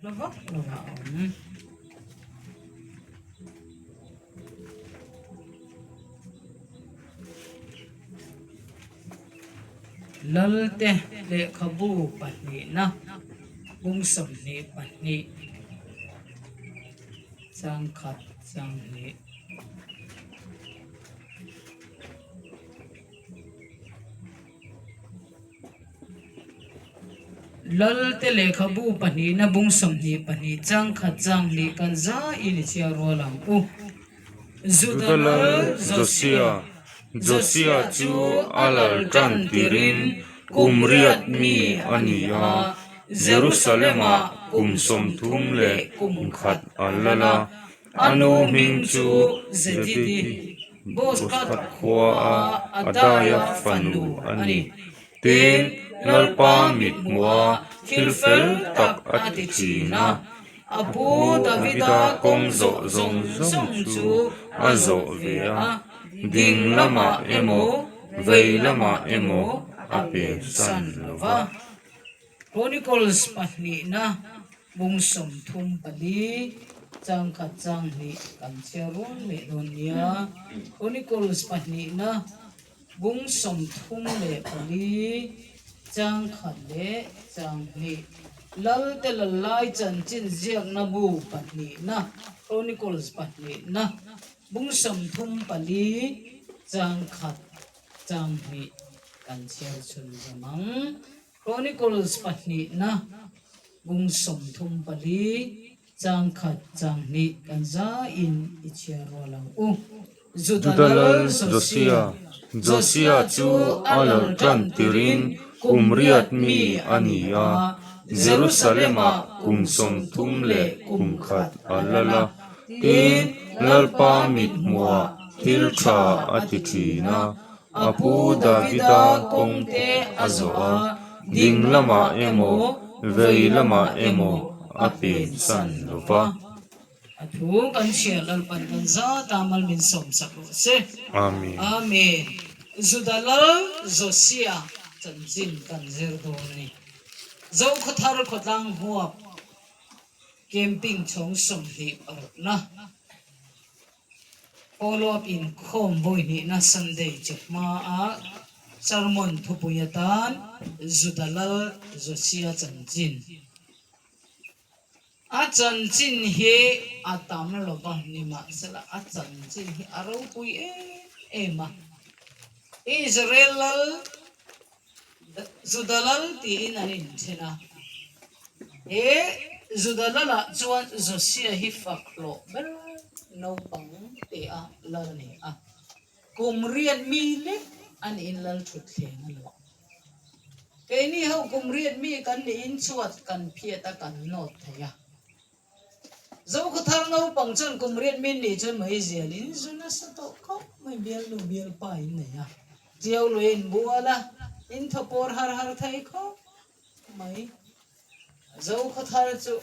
Hla vak lovah a awm. Lalte lehkhabu pahnihna bung 22 changkhat changhnih. Lalte lehkhabu pahnihna bung 22 changkhat changhnih kan zaiin i chhiar rual ang u. Juda lal Josia Josia chu a lal tan tirin kum riat mi a ni a, Jerusalem-ah kum 30 leh kum khat a lal a. A nu hming chu Zedidi, Bozkat khua a Adaia fanu a ni. Tin, Lalpa mit hmuha thil fel tak a ti thin a, a pu Davida kawng zawh zawng zawng chu a zawh ve a, ding lamah emaw vei lamah emaw a pensan lo va. Chronicles pahnihna bung 34 changkhat changhnih kan chhiar rual leh dawn nia. Chronicles pahnihna bung 34 changkhat leh changhnih Lalte Lallai chanchin ziakna bu pahnihna Chronicles pahnihna bung 34 changkhat changhnih kan chhiar chhun zawm ang. Chronicles pahnihna bung 34 changkhat changhnih kan zaiin i chhiar rual ang u. Juda Juda lal lal Josia Josia Josia Josia chu chu a a lal lal tan tan tirin tirin kum kum riat riat mi mi a a ni ni a, a, Jerusalem-ah Jerusalem-ah kum kum 30 30 leh leh kum kum khat khat a a lal lal a. a. Tin, Tin, Lalpa Lalpa mit mit hmuhah hmuhah thil thil tha tha a a ti ti thin thin a, a, a a pu pu Davida Davida kawng kawng te te a a zawh zawh a, a, ding ding lamah lamah emaw emaw vei vei lamah lamah emaw emaw a a pen san pensan lo lo va. va. A thu kan chhiar Lalpan kan zat a mal min sawm sak rawh se. Amen. Amen. Juda lal Josia chanchin kan zir dawn a ni. Zokhawthar khawtlang huap camping chhawng 26na follow up inkhawm vawi hnihna Sunday chu hmaa sermon thupui atan Juda lal Josia chanchin. A chanchin hi a tam lo va, nimahsela a chanchin hi a ropui em em a. Israel lal Juda lal tiin an inthen a. He Juda lalah chuan Josia hi fak hlawh ber naupang te a lal a ni a. Kum riat mi lek a niin lal thutthleng a luah. Keini ho kum riat mi kan niin chhuat kan phiat a kan nawt thei a. Zokhawthar naupang chuan kum riat mi nih chuan mai zial in zu nasa tawh khawp mai bialnu bialpa in nei a. Tiau lui a inbual a, in thawpawr har har thei khawp mai. Zokhawthar chu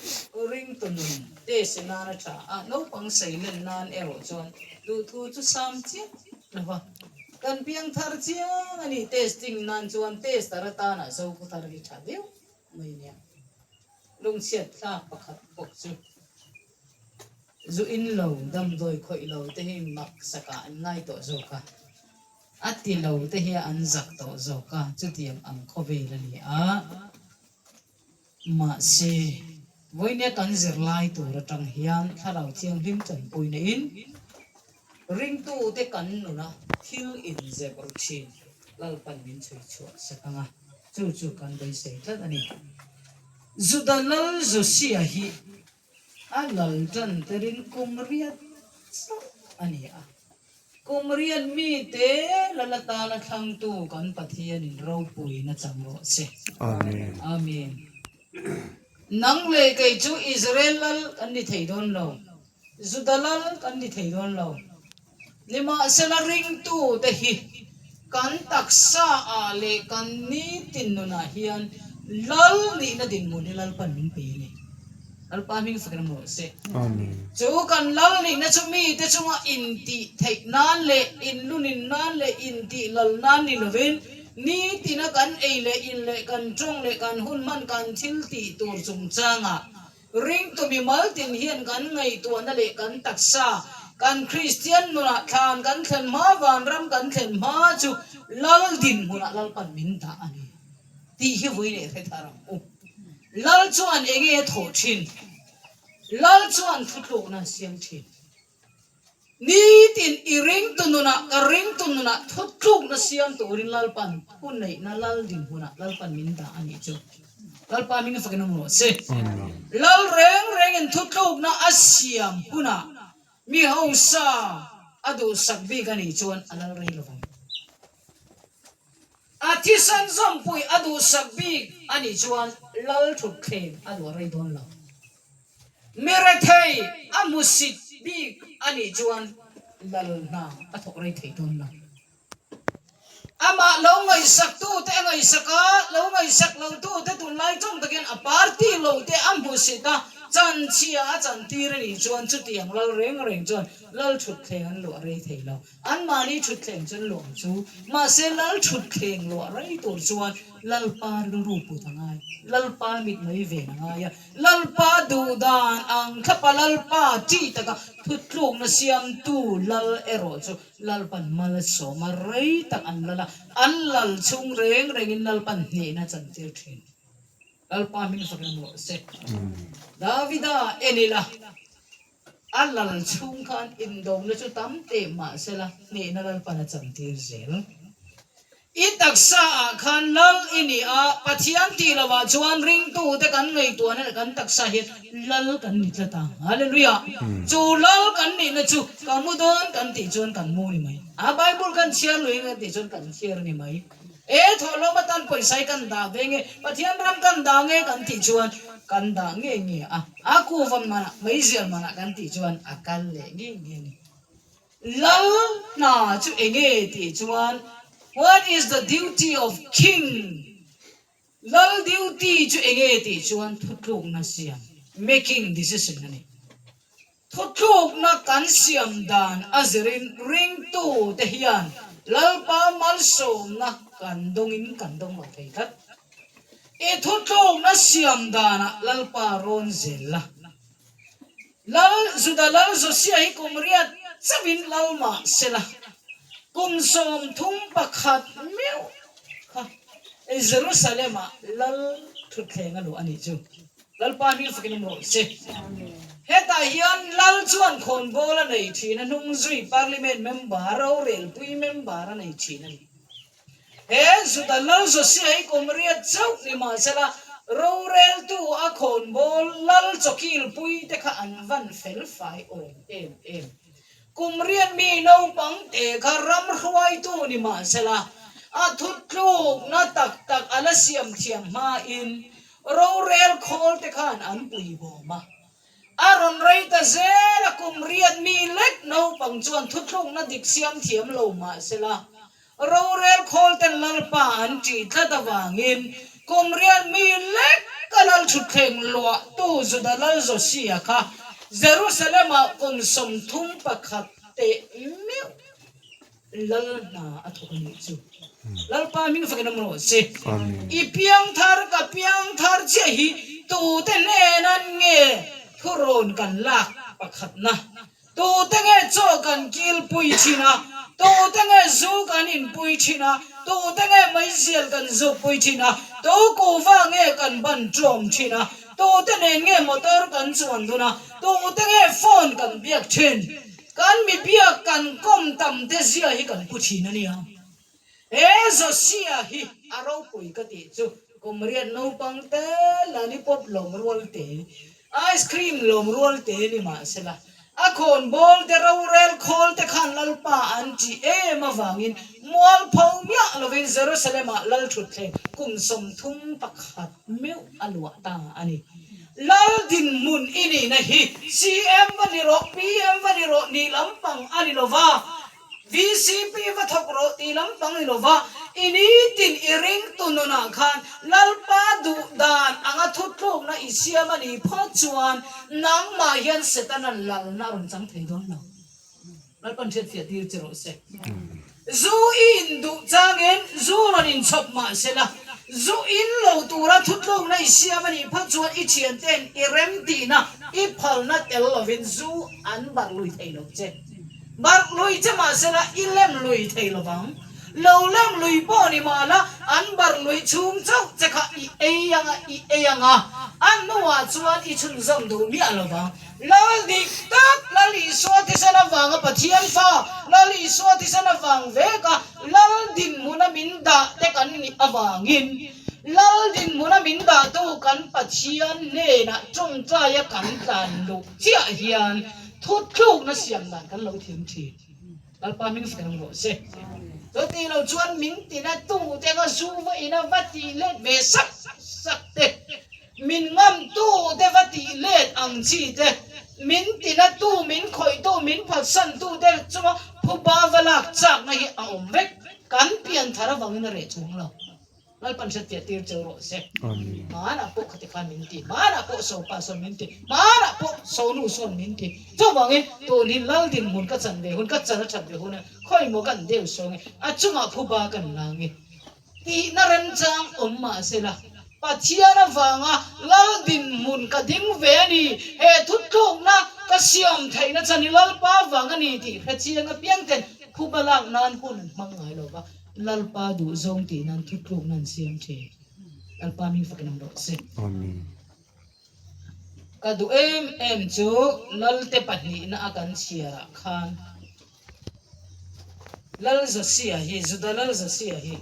ringtu nun test nan a tha a, naupang seilen nan erawh chuan duhthu chu sam chiah lo va. Kan piangthar chiang a ni testing nan chuan tester atana Zokhawthar hi tha deuh mai nia. Lungchhiat thlak pakhat bawk chu zu in lo, damdawi khawih lo te hi mak sakah an ngai tawh zawk a, a ti lo te hi an zak tawh zawk a, chutiang ang khawvel a ni a. Mahse, vawinia kan zirlai tur atang hian Thlarau Thianghlim tanpuina in ringtute kan nuna thil inzep ru thin Lalpan min chhui chhuah sak ang a, chu chu kan beisei tlat a ni. Juda lal Josia hi a lal tan terin kum riat chauh a ni a. Kum riat mite lal atana thlangtu kan Pathianin ropuina chang rawh se. Amen. Amen. Nang leh kei chu Israel lal kan ni thei dawn lo, Juda lal kan ni thei dawn lo. Nimahsela ringtute hi kan taksa ah leh kan nitin nunah hian lal nihna dinhmun hi Lalpan min pe a ni. Lalpa hming fak ram rawh se. Amen. Chu kan lal nihna chu mite chunga intih theih nan leh inlunin nan leh intih lal nan ni lovin nitina kan ei leh in leh kan tawng leh kan hun hman kan thil tih tur chungchangah. Ringtu mimal tin hian kan ngaihtuahna leh kan taksa, kan Kristian nunah thlan kan thlen hma, vanram kan thlen hma chu Lal dinhmunah Lalpan min dah a ni tih hi vui leh hre thar ang u. Lal chuan enge a thawh thin? Lal chuan thutlukna a siam thin. Nitin i ringtu nunah, ka ringtu nunah thutlukna siam turin Lalpan thuneihna Lal dinhmunah Lalpan min dah a nih chu. Lalpa hming fakin awm rawh se. Lal reng rengin thutlukna a siam hunah mi hausa a duhsak bik a nih chuan a lal rei lovang. A thisen zawmpui a duhsak bik a nih chuan lal thutthleng a luah rei dawn lo. Mi rethei a hmusit bik a nih chuan lal hna a thawk rei thei dawn lo. Amah lo ngaihsaktute a ngaihsak a, lo ngaihsak lotute tunlai tawng takin a party lote a hmusit a, chanchhia a chantir a nih chuan chutiang lal reng reng chuan lal thutthleng an luah rei thei lo. Anmahni thutthleng chuan luah ang chu. Mahse lal thutthleng luah rei tur chuan Lalpa rilru put a ngai, Lalpa mit mai ven a ngai a, Lalpa duh dan ang thlapa Lalpa ṭih taka thutlukna siamtu lal erawh chu Lalpan mal a sawm a, rei tak an lal a, an lal chhung reng rengin Lalpan hnehna a chantir ṭhin. Lalpa hming fak em rawh se. Davida en ila, a lal chhung khan indona chu tam teh mah sela hnehna Lalpan a chantir zel. I taksa ah khan lal i ni a, Pathian tih lovah chuan ringtute kan ngaihtuahna leh kan taksa hian lal kan ni tlat a. Hallelujah! Chu lal kan nihna chu ka mu dawn kan tih chuan kan mu ni mai. A Bible kan chhiar lui kan tih chuan kan chhiar ni mai. E thawhlawm atan pawisa hi kan dah ve nge, Pathian ram kan dah nge kan tih chuan kan dah nge nge a, a kuva manah, meizial manah kan tih chuan a kal leh nge nge a ni. Lal hna chu enge tih chuan What is the duty of king? Lal duty chu enge tih chuan thutlukna siam, making decision, a ni. Thutlukna kan siam dan a zirin ringtute hian Lalpa malsawmna kan dawngin kan dawng lo thei tlat. I thutlukna siam danah Lalpa rawn zel la. Lal Juda Lal Josia hi kum riat chauhin lal mah sela, kum 31 meuh kha Jerusalem-ah lal thutthleng a luah a nih chu. Lalpa hming fakin awm rawh se. Hetah hian lal chuan khawnbawl a nei thin a, hnungzui Parliament member, rorelpui member a nei thin a ni. He Juda lal Josia hi kum riat chauh ni mahsela roreltu a khawnbawl lal chawkilpui te kha an van fel fai awm em em. Kum riat mi naupang te kha ram hruaitu ni mahsela a thutlukna tak tak a la siam thiam hmain rorel khawl te khan an puibawm a. A rawn rei ta zel a, kum riat mi lek naupang chuan thutlukna dik siam thiam lo mahsela Rorel khawlten Lalpa an ṭih tlat avangin kum riat mi lek a lal ṭhutthleng luahtu Juda lal Josia kha Jerusalem-ah kum 31 teh meuh lal hna a thawk a nih chu. Lalpa hming fakin awm rawh se. I piangthar ka piangthar chiah hi tute hnenan nge thurawn kan lak pakhatna? Tute nge chaw kan kilpui thin a, tute nge zu kan inpui thin a, tute nge meizial kan zukpui thin a, tu kuhva nge kan ban ṭawm thin a, tute nen nge motor kan chuan dun a, tute nge phone kan biak thin. Kan mi biak kan kawm tam te zia hi kan pu thin a nia. He Josia hi a ropui ka tih chu kum riat naupang te lollipop lawm rual te, ice cream lawm rual te ni mahsela a khawnbawl te rorel khawl te khan Lalpa an ṭih em avangin mualpho miah lovin Jerusalem-ah lal ṭhutthleng kum 31 meuh a luah ta a ni. Lal dinhmun i nihna hi CM va ni rawh, PM va ni rawh nih lampang a ni lova, VCP va thawk rawh tih lampang ni lova, i nitin i ringtu nunah khan Lalpa duh dan anga thutlukna i siam a nih phawt chuan nangmah hian Setana lalna a rawn chang thei dawn lo. Lalpan hriatfiah tir che rawh se. Zu i induh changin zu rawn inchhawp mah se la. Zu in lo tura thutlukna i siam a nih phawt chuan i thiante'n i remtihna, i phalna tel lovin zu an barh lui thei lo che. Barh lui che mahsela i lem lui thei lo vang. Lo lem lui pawh ni mahla an barh lui chhung chauh che kha i ei anga i ei anga a hnuah chuan i chhunzawm duh miah lo vang. Lal dik tak, Lal Isua thisen avanga Pathian fa, Lal Isua thisen avang veka Lal dinhmuna min dah te kan nih avangin, Lal dinhmuna min dahtu kan Pathian hnenah tawngtaia kan tlan luh chiah hian thuthlukna siam dan kan lo thiam thin. Lalpa hming fel rawh se. Chuti lo chuan min tina tute kha zu va ina va tih let ve sak sak te. Min ngamtu te va tih let ang chi te, min tinatu, min khawihtu, min phatsantu te chunga phuba va lak chakna hi a awm vek. Kan pian thar avangin a reh chuang lo. Lalpan hriatfiah tir cheu rawh se. Hmanah pawh khati khan min ti, hmanah pawh sopa sawn min ti, hmanah pawh sonu sawn min ti. Chuvangin tun hi Lal dinhmun ka chan ve hun, ka chan a that ve hun a, khawimaw kan deuh sawn e, a chungah phuba kan la nge. Tihna remchang awm mah sela, Pathian avanga Lal dinhmun ka ding ve a ni, he thuthlukna ka siam theihna chan hi Lalpa vang a ni tih hrechiang apiang ten phuba lak nan hun an hmang ngai lo va, Lalpa duhzawng tih nan thuthlukna an siam thin. Lalpa min fakin awm rawh se. Ka duh em em chu Lalte pahnihna a kan chhiarah khan Lal Josia hi, Juda Lal Josia hi,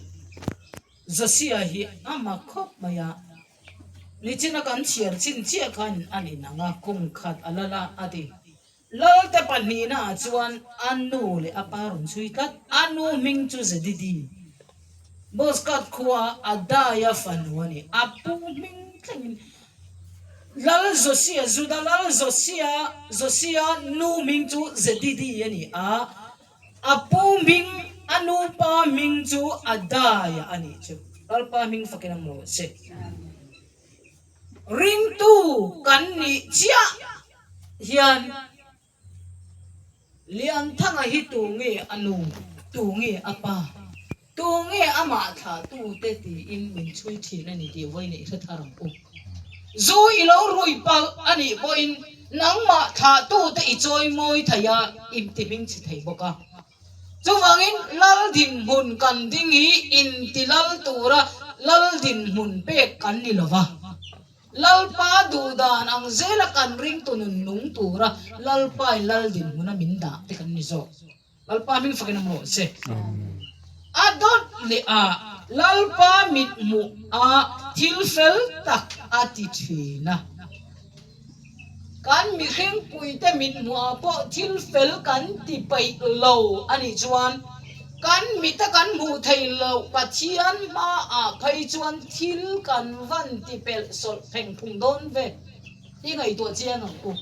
Josia hi a mak khawp mai a, nichina kan chhiar chin chiah khan a ni nang a, kum khat a lal a, a ti. Lalte pahnihna ah chuan a nu leh a pa rawn chhui tlat, a nu hming chu Zedidi, Bozkat khua Adaia fanu a ni, a pu hming thlengin Lal Josia, Juda Lal Josia, Josia nu hming chu Zedidi a ni a, a pu hming, a nupa hming chu Adaia a nih chu. Lalpa hming fakin a maw se. Ringtu kan nih chiah hian Lianthanga hi tu nge a nu, tu nge a pa, tu nge amah thlahtute tiin min chhui thin a ni tih vawi neih hre thar ang u. Zu i lo rui palh a nih pawhin nangmah thlahtute i chawi mawi thei a, i ti hmingchhe thei bawk a. Chuvangin lal dinhmun kan ding hi inti lal tura lal dinhmun pek kan ni lo va. Lalpa duh dan ang zela kan ringtu nun nung tura Lalpai lal dinhmuna min dah te kan ni zawk. Lalpa hming fakin awm rawh se. A dawt leh a Lalpa mithmuh a thil fel tak a ti thin a. Kan mihringpuite mithmuhah pawh thil fel kan ti peih lo a nih chuan kan mita kan hmuh theih loh Pathian hmaah phei chuan thil kan van ti pelh sawlh pheng phung dawn ve i ngaihtuah chiang ang u.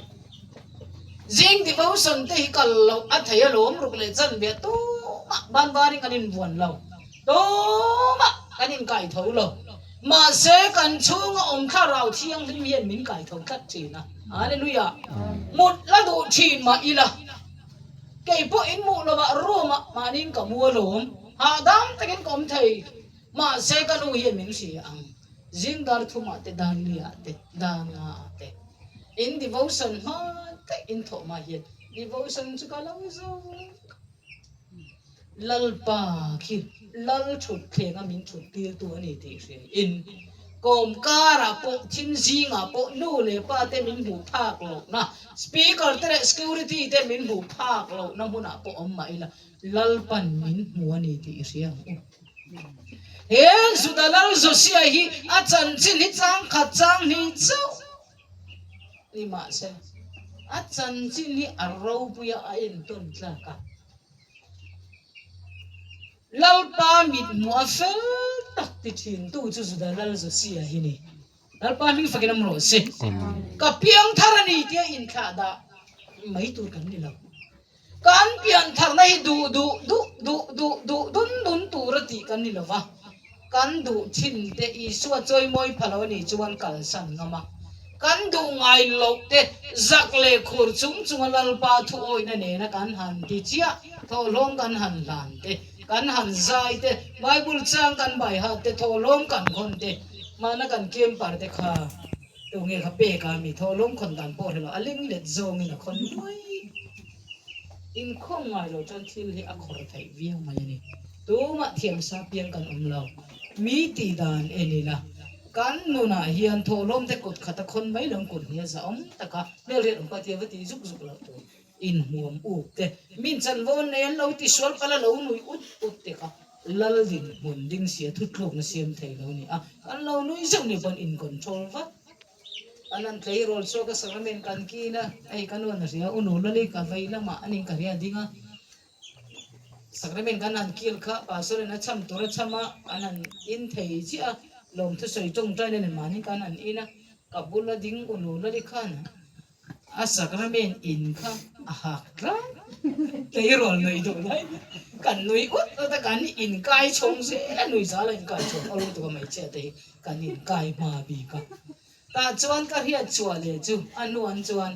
Zing devotion te hi kal loh a thei alawm ruk leh chanve tumah ban varin kan invuan lo. Tumah kan inkai tho lo. Mahse, kan chhunga awm thlarau thianghlim hian min kai tho tlat thin a. Hallelujah! Mut la duh thin mah ila, kei pawh in muh lovah room ah mahniin ka mu alawm. Hahdam takin ka awm thei. Mahse, ka nu hian min hria ang. Zing dar thumah te, dar liah te, dar nga ah te in devotion hma daih in thawh mah hian devotion chu ka lo zo vek a. Lalpa khi Lal thutthleng a min thut tirtu a ni tih hria in kawm karah pawh thim zingah pawh nu leh pa te min hmuh phak lohna, speaker te leh security te min hmuh phak lohna hmunah pawh awm mah ila Lalpan min hmu a ni tih i hria ang u. He Juda Lal Josia hi a chanchin hi changkhat chang hnih chauh ni mahse a chanchin hi a ropui a, a entawn tlak a. Lalpa mithmuh a fel tak ti thintu chu Juda Lal Josia hi ni. Lalpa hming fakin awm rawh se. Ka piang thar a ni tia inthlah dah mai tur kan ni lo. Kan pian tharna hi duh duh duh duh duh duh dun dun tur a tih kan ni lo va. Kan duh thin te Isua chawimawi pha lo a nih chuan kalsan ngam a. Kan duh ngai loh te zak leh khur chung chunga Lalpa thuawihna nena kan han ti chiah, thawhlawm kan han hlan te. Kan han zai te, Bible chang kan bai hat te, thawhlawm kan khawn te, mahna kan camper te kha tunge kha pek a mi thawhlawm khawn dan pawh hrelo a ling let zawngin a khawn nuai. Inkhawm ngai lo chuan thil hi a khawr theih viau mai a ni. Tumah thiamsa piang kan awm lo. Mi tih dan en ila, kan nunah hian thawhlawm te kut khat a khawn mai lo, kut hnih a za awm tak a, hmelriat awm pawh tia va tih zuk zuk loh tur. Inhmuam uk te, min chanvo an nei an lo ti sual pal a lo nui ut ut te kha lal dinhmun ding sia thutlukna siam thei lo ni a, kan lo nui zeuh ni pawn in control vat. An han tleirawl chhuak a sacrament kan kin a, hei ka nuan a hria, u nu lali ka vei lamah a ning ka hria ding a, sacrament kan han kil kha pastor in a cham tur a cham a, an han in thei chiah a, lawmthusawi tawngtai nen mahni kan han in a, ka bula ding u nu lali khan A sacrament in kha a hak tlat. Tleirawl nui duh lai kan nui ut ut a, kan inkai chhawng zel a, nui zal a inkai chhawng aw lutuk a hmeichhia te hi kan inkai hma bik a. Tah chuan ka hriat chhuah leh chu a hnuan chuan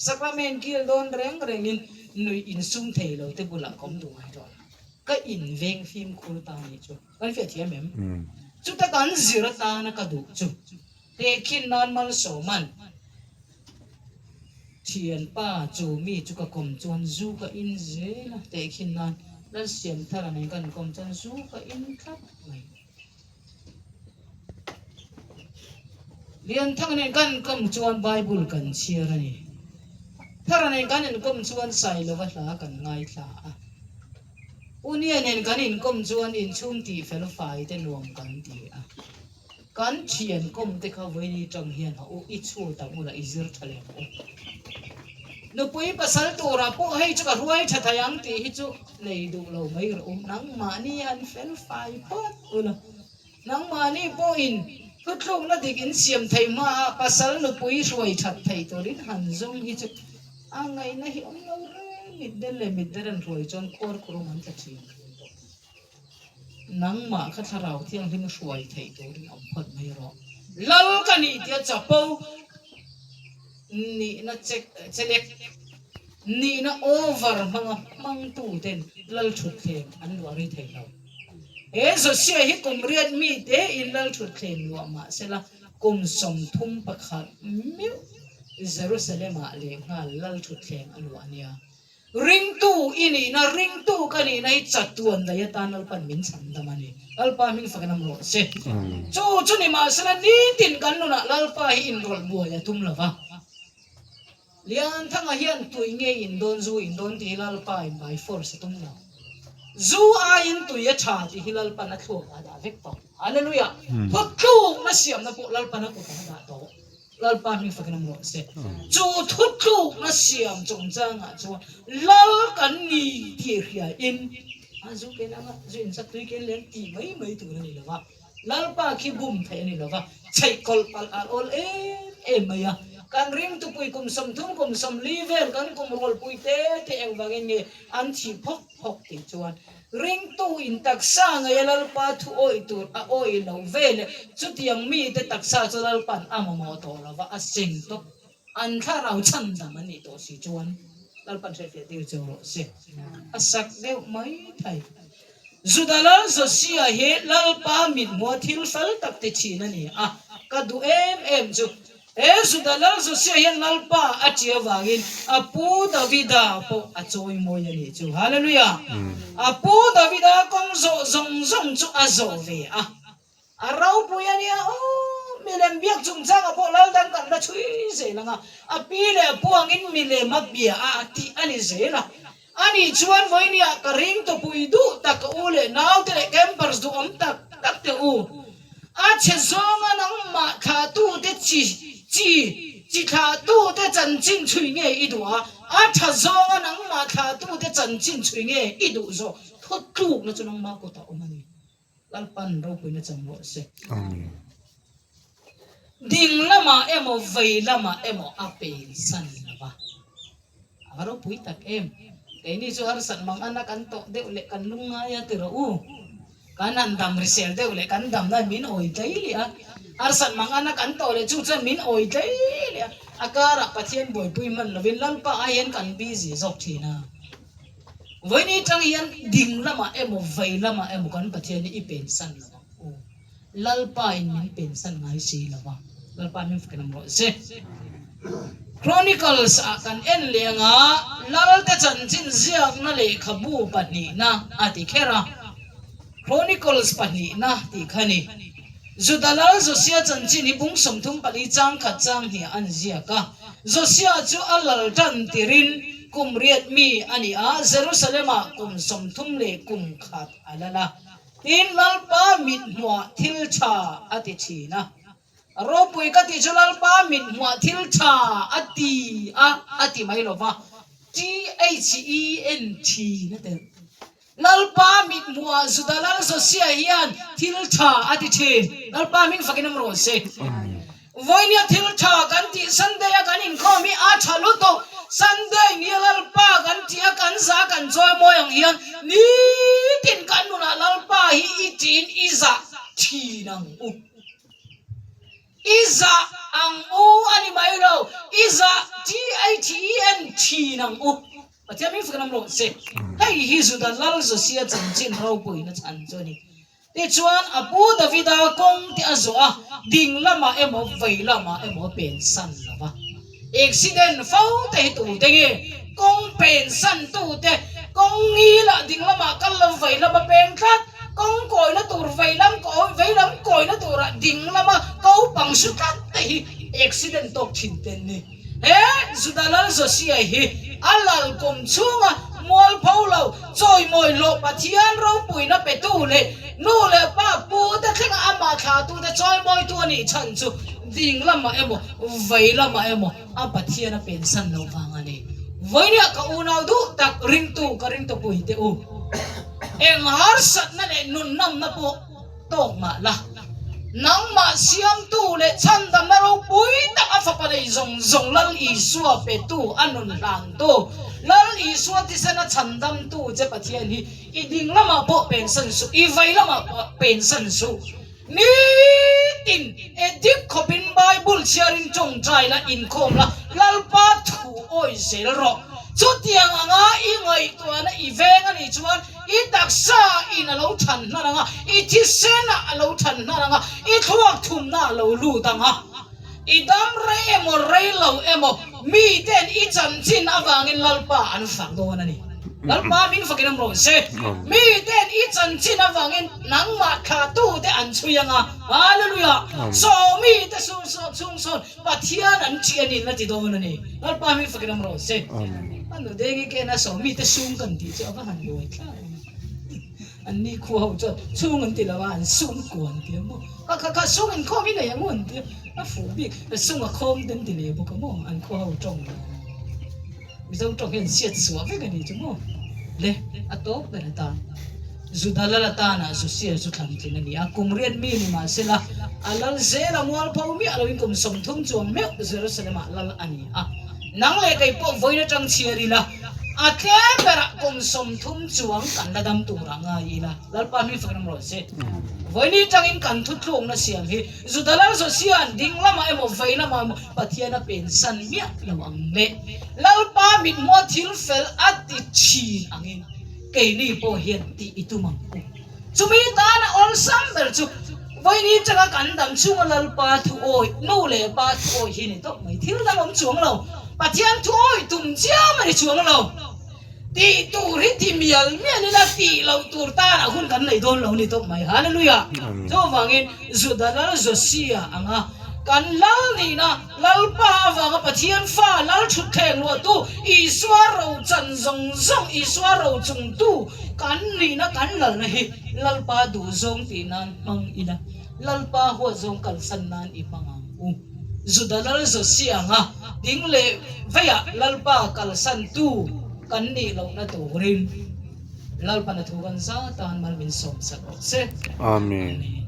sacrament kil dawn reng rengin nuih insum thei lo te bulah ka awm duh ngai tawh lo. Ka inveng fimkhur ta nih chu kan hriat thiam em? Chuta kan zir atana ka duh chu Tehkhin nan malsawman thianpa chu mi chu ka kawm chuan zu ka in zel a, tehkhin nan Lalsiamthara nen kan kawm chuan zu ka in tlat mai. Lianthanga nen kan kawm chuan Bible kan chhiar a ni. Thara nen kan inkawm chuan Sailova hla kan ngaithla a. Unia nen kan inkawm chuan inchhung tih fel fai te nuam kan ti a. Kan thian kawm te kha vawiin tang hian ha u, i chhut ang ula i zir tha leh ang u. Nupui pasal turah pawh hei chu ka hruai tha thei ang tih hi chu nei duh lo mai rawh u. Nangmahni han fel fai phawt ula, nangmahni pawhin thuthlukna dik in siam thei hmaah pasal nupui hruai that thei turin han zawng hi chu a ngaihna hi awm lo reng, mitdel leh mitdel an hruai chuan khuar khurum an tla thin thin tawh. Nangmah kha thlarau thianghlim hruai theih turin awm phawt mai rawh. Lal ka nih tia chapo nihna chelek, nihna over hmanga hmangtu ten lal thutthleng an luah rei thei lo. He Josia hi kum riat mi tein lal thutthleng luah mah sela kum 31 meuh Jerusalem-ah lehnghal lal thutthleng a luah a nia. Ringtu i nihna, ringtu ka nihna hi chatuan daih atan Lalpa'n min chhan dam a ni. Lalpa hming fak inam rawh se. Chu chu nimahsela nitin kan nunah Lalpa hi inrawlh buai a tum lo va. Lianthanga hian tui nge in dawn, zu in dawn tih hi Lalpa in by force a tum lo. Zu aiin tui a tha tih hi Lalpa'n a thluak ah a dah vek tawh. Hallelujah! Thutlukna siamna pawh Lalpa'n a kutah a dah tawh. Lalpa hming fakin awm rawh se. Chu thutlukna siam chungchangah chuan Lal kan ni tih hriain a zu ken anga zu inchak tui ken leh tih mai mai tur a ni lo va, Lalpa khi bum theih a ni lo va, chheih kawlh palh a awl em em mai a. Kan ringtupui kum 30 kum 40 vel kan kum rualpui te te engvangin nge an thih phawk phawk tih chuan Ringtu in taksa ngeia Lalpa thu awih tur a awih loh ve leh chutiang mite taksa chu Lalpa'n a mamawh tawh lo va, a seng tawp. An thlarau chhandam an nih tawh si chuan Lalpa'n hriatfiah tir cheu rawh se. A sak deuh mai thei. Juda lal Josia hi Lalpa mithmuha thil fel tak ti thin a ni a, ka duh em em chu He Juda lal Josia hian Lalpa a ṭih avangin a pu Davida pawh a chawimawi a nih chu. Hallelujah! A pu Davida kawng zawh zawng zawng chu a zawh ve a, a ropui a nia aw! Milem biak chungchangah pawh lal dang kan la chhui zel ang a, a pi leh a pu angin milem a bia a tih a ni zel a. Ani chuan vawinia ka ring tupui duh tak ka u leh naute leh campers duhawm tak tak te u. A chhe zawnga nangmah thlahtute chi chi chi thlahtute chanchin chhui nge i duh a, a tha zawnga nangmah thlahtute chanchin chhui nge i duh zawk thutlukna chu nangmah kutah awm a ni. Lalpan ropuina chang rawh se. Amen. Ding lamah emaw vei lamah emaw a pensan lo va. A va ropui tak em. Keini chu harsat mang ana kan tawh deuh leh kan lungngai a ti rawh u. Kan han dam risel deuh leh kan damna min awi tlei leh a. Harsat mang ana kan tawh leh chu chuan min awi tlei leh a. A karah Pathian buaipui hman lovin Lalpa ai hian kan busy zawk thin a. Vawiin atang hian ding lamah emaw vei lamah emaw kan Pathian hi i pensan lo ang u. Lalpa in min pensan ngai si lo va, Lalpa min fakin awm rawh se. Chronicles ah kan en leh anga Lalte chanchin ziakna lehkhabu pahnihna a ti kher a. Chronicles pahnihna tih kha ni. Juda lal Josia chanchin hi bung 34 chang khat chang hniah an ziak a. Josia chu a lal tan tirin kum riat mi a ni a, Jerusalem-ah kum 31 a lal a. Tin, Lalpa mithmuah thil tha a ti thin a. Ropui ka tih chu Lalpa mithmuah thil tha a ti a, a ti mai lo va, THEN thin a telh. Lalpa mithmuah Juda lal Josia hian thil tha a ti thin. Lalpa hming fakin awm rawh se. Vawinia thil tha kan tih Sunday a kan inkhawm hi a tha lutuk. Sunday nia Lalpa kan tih a kan zah kan chawi mawi ang hian nitin kan nunah Lalpa hi i tiin i zah thin ang u. I zah ang u a ni mai lo, i zah THEN thin ang u. Pathian hming fakin awm rawh se. Hei hi Juda lal Josia chanchin ropuina chhan chu a ni. Tichuan, a pu Davida kawng te a zawh a, ding lamah emaw vei lamah emaw a pensan lo va. Accident fo te hi tute nge? Kawng pensan tute, kawng ngilah ding lamah kal lo vei lama peng tlat, kawng kawina tur vei lam vei lam kawina turah ding lama ko pang su tlat te hi accident tawk thin te an ni. He Juda lal Josia hi a lal kum chhunga mualpho lo chawimawi hlawh Pathian ropuina petu leh nu leh pa pute thlenga amah thlahtute chawimawitu a nih chhan chu ding lamah emaw vei lamah emaw a Pathian a pensan loh vang a ni. Vawinia ka unau duh tak ringtu ka ringtupui teh u. Eng harsatna leh nunnamna pawh tawk mah la, nangmah siamtu leh chhandamna ropui tak a fapa nei zawng zawng Lal Isua petu a nun hlantu, Lal Isua thisena chhandamtu che Pathian hi i ding lamah pawh pensan suh, i vei lamah pawh pensan suh. Nitin e dik khawpin Bible chhiarin tawngtai la, inkhawm la, Lalpa thu awi zel rawh. Chutiang anga i ngaihtuahna i veng a nih chuan I taksa in a lo than hnar ang a, i thisen ah a lo than hnar ang a, i thluak thumna a lo lut ang a. I dam rei emaw rei lo emaw mi ten i chanchin avangin Lalpa an fak dawn a ni. Lalpa min fakin awm rawh se. Mi ten i chanchin avangin nangmah thlah tu te an chhui ang a. Hallelujah! Saw mi te chhung sawn Pathian an ṭih a ni la ti dawn a ni. Lalpa hming fakin awm rawh se. A nu dengi kena sawmi te sung kan tih chu a va han buai thlak em. An ni khua ho chuan chung an ti lo a, an sung kuan ti a maw. Kha kha kha sung inkhawm hi nei ang u an ti a, a fuh bik. Sung a khawm te an ti leh bawk a maw, an khua ho ṭawng lo. Mizo tawng hian siat suah vek a ni chu maw? Le, a tawp ber atan Juda lal atana Josia chu thlan tlin a ni a, kum riat mi ni mah sela, a lal zel a mualpho miah loin kum 30 chuang meuh Jerusalem-ah lal a ni a. Nang leh kei pawh vawiin atang chhiar ila, a tlem berah kum 30 chuang kan la dam turah ngai ila, Lalpa hming fakin awm rawh se. Vawiin atangin kan thuthlukna siam hi Juda lal Josia'n ding lamah emaw vei lamah emaw Pathian a pensan miah lo ang le. Lalpa mithmuah thil fel a ti thin angin keini pawh hian tih i tum ang u. Chumi tana awlsam ber chu vawiin atanga kan dam chhunga Lalpa thu awih, nu leh pa thu awih hi ni tawp mai. Thil dang awm chuang lo. Pathian thu awih tum chiam a ni chuang lo. Tih tur hi ti mial mial ila tih loh tur tanah hun kan nei dawn lo ni tawp mai. Hallelujah! Chuvangin Juda lal Josia anga kan lal nihna Lalpa avanga Pathian fa lal thutthleng luahtu Isua rochan zawng zawng Isua rochungtu kan nihna kan lalna hi Lalpa duhzawng tih nan hmang ila Lalpa huatzawng kalsan nan i hmang ang u. Juda lal Josia anga ding leh veiah Lalpa kalsantu kan nih lohna turin Lalpana thu kan za tan mal min sawmsak rawh se. Amen.